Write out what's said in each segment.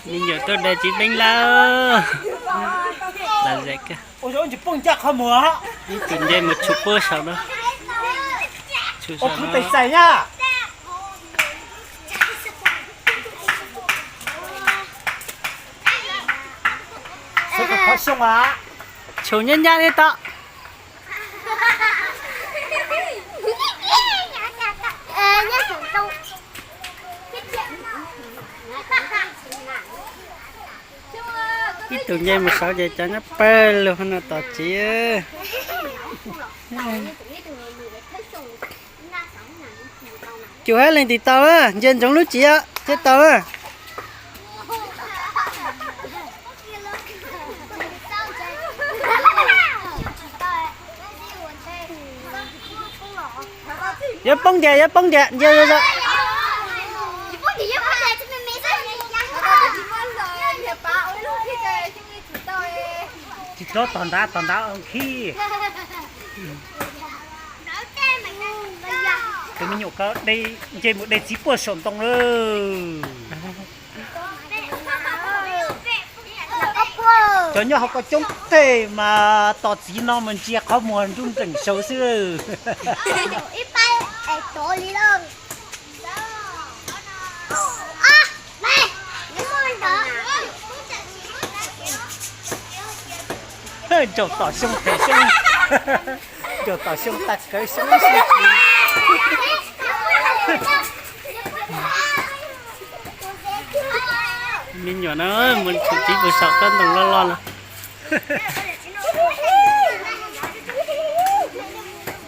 Me nyuam tuaj de txiv neeb lawm. Lom zem kawg. Ib tus nce mus tshum puag saum no. Tshum saum no. Tshum nyab nyab thiab tau. Ib tug nce mus saud ces cov nyob pawg lug no tos txiv. Cus hab leej twg tau na, ntsia ntsoov lub txiv thiaj tau na. Yuav poob tiag, yuav poob tiag, ntsia zoo zoo. Tsis txhob tog nrad, tog nrad khib. Tus me nyuam ko nce mus de txiv puag saum ntoo lawm. Cov nyob hauv ko coob teg mas tos txiv no mas ntsia qhov muag nruj nreem saud xwb. Nraum tom xyoo phem xyoob, nraum tom xyoo tag kawg xyoob xyoob. Me nyuam no mus tshum txiv puag saum tsob ntoo loj loj no.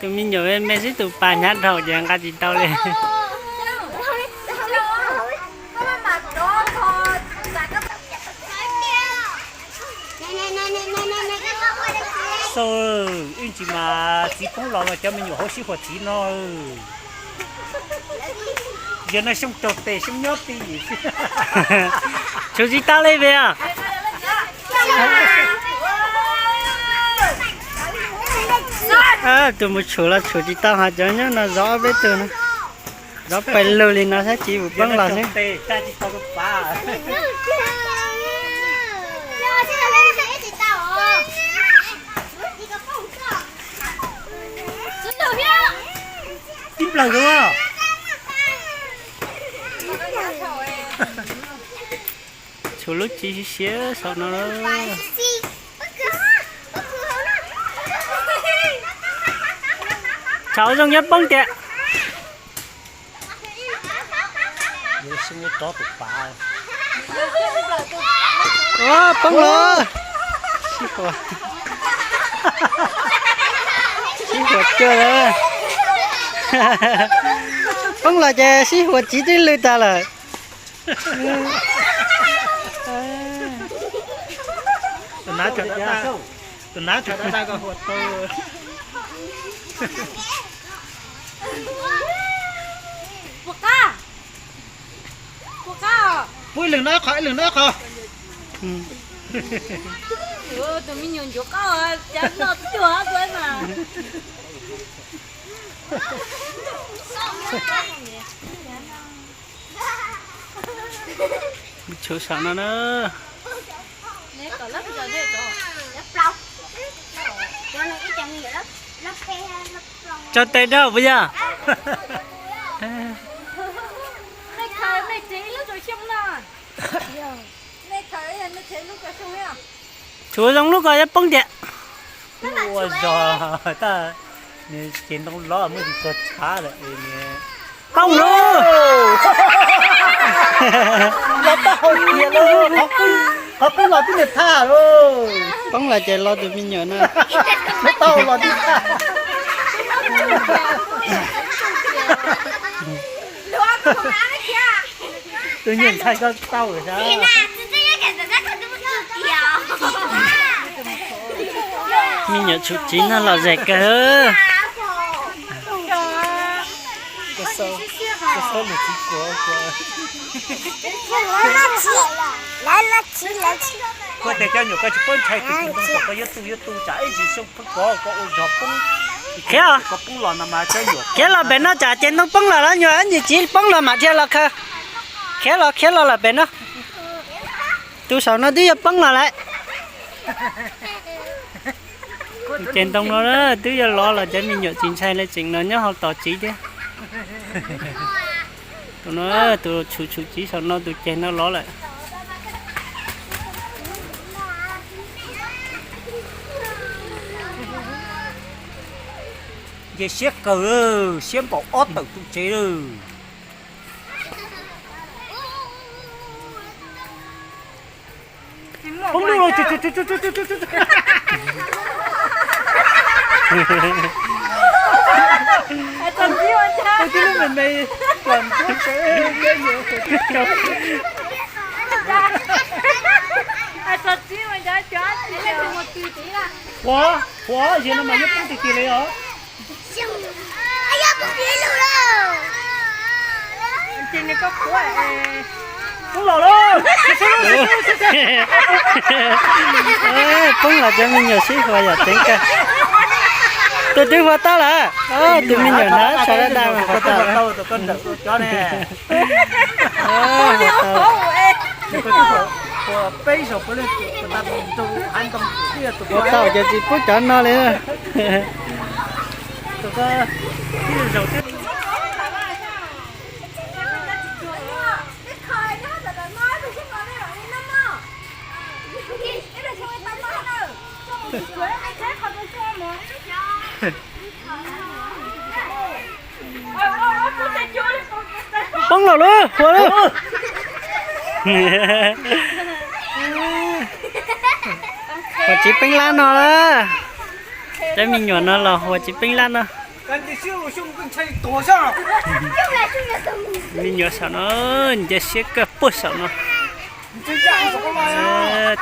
Tus me nyuam me xwb tus pas hnyav dhau ces nqa tsis tau li. Xaus, ib ntsis mas txiv poob los mas cov me nyuam hauv sib huas txiv no. Yog no xyoo raug tes xyoo nyob ti. Tshum tsis tau li pes. Tus mus tshum los tshum tsis tau, ho cov nyob no zov ob peb tug no. Zov pes lug li no saib txiv puas poob los xwb. Tib plaws zoo. Tshuav lub txiv siav siav saum no. Thaum zoo nyob poob tiag. Poob los. Sib huas, sib huas cuag lawm. Poob los ces sib huas txiv twb lwj tag lawm. Tus nav, tus nav da da huas tau. Puas qab? Puas qab? Pub ib leeg no ib qho, ib leeg no ib qho. Tus me nyuam ncuav qab, cov no cuag tuaj mas. Tshuav saum no na. Tso tes rau puas yog? Tshuav zoo lub ko yuav poob tiag. Ua zog, ces ntoo lov muaj tsis txog tshav lawm. Poob lauj. Los tau hauv tiag lauj, qhov poob los tib niag thaj lauj. Poob los ces los tus me nyuam no. Tau los tib thaj. Tus nyuam ntxhais ko tau lawm. Me nyuam tshum txiv no lom zem kawg. Koj tias cov nyuam ko tsis paub ntshai tus ntoo, koj yuav tu yuav tu tsam ib ntsis xyoo pheej kov koj ua zog poob. Khiav, koj poob los no mas cov nyuam khiav los pem no tsam ces ntoo poob los lawm, nyuam ib ntsis txiv poob los mam dhia los khaws. Khiav los khiav los lawm pem no. Tus saum no twb yuav poob los lawm. Tus ceg ntoo no twb yuav lov los cov me nyuam tsis ntshai li, tseem los nyob hauv tos txiv thiab. Tus no, tus tshum tshum txiv saum no tus ceg no lov lawm. Nce siab kawg, siab npaum ob tawm tus tsev lawm. Poob lub los. Huav, huav, yog no mas yuav poob tiag tiag li os. Poob los lawm. Poob los cov me nyuam sib huas yam ceev kawg. Tus twb huas tau lawm, tus me nyuam hnav tsho dab dab mas huas tau. Huas tau, ces tsis pub cov no li. Poob los lawm, huas lawm. Huas tsis peeb lab no lawm. Cov me nyuam no los huas tsis peeb lab no. Me nyuam saum no, nce siab kawg puag saum no.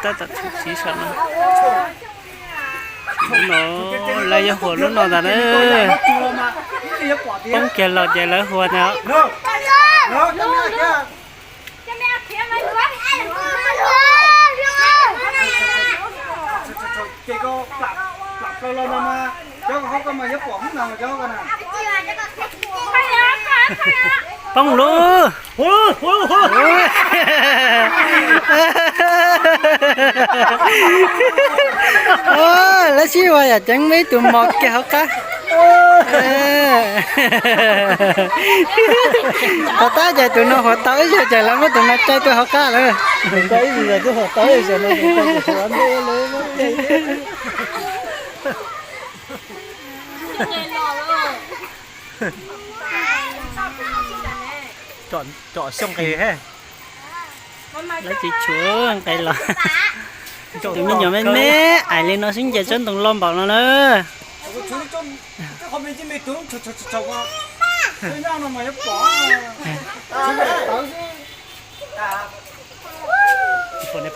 Tab tom tshum txiv saum no. Lub no, lawv yuav huas lub no ntag na. Poob kiag los ces lawv huas ntag. Poob lawm. Lawv sib ua yam ceev, muaj ib tug mos kiag hauv qab. Tom qab ces tus no huas tau ib zaug ces lawv muab tus no cais tuaj hauv qab lawm. Tsom xyoo nqis he. Lawv tsis tshuav nqis los. Tus me nyuam me me ais li no xwb nce tsob ntoo loj npaum no na.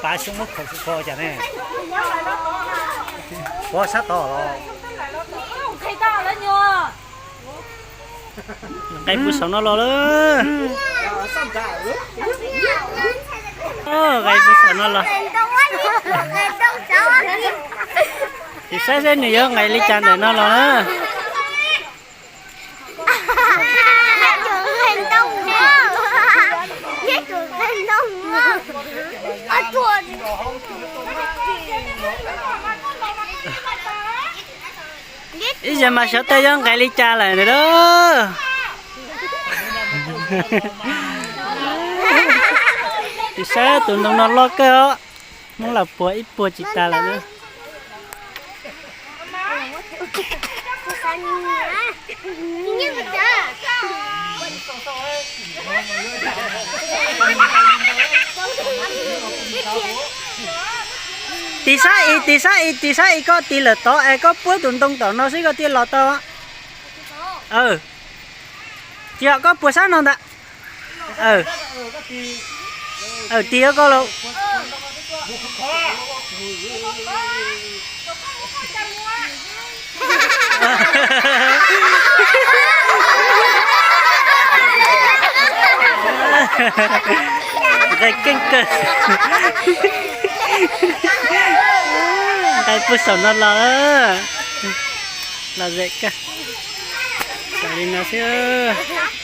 Pab xyoob muab khaws tsis kho cas ne. Ua sab tod los. Nqes puag saum no los lawm. Nqes puag saum no los. Sim saib seb nws yuav nqes li cas ntawm no los na. Ib zaug mas xyov tej yuav nqes li cas lawm ntag. Sim saib tus ntoo no loj kawg os. Muab los puag ib puag tsis tas lawm na. Tis sab ib, tis sab ib, tis sab ib, koj tis lawm tod es koj puab tus ntoo tom no xwb koj thiaj los tau. Tsis yog, koj puag sab no ntag. Tis koj los. Nqes keej kawg. Nqes puag saum no los. Los zem kawg. Xav li no xwb.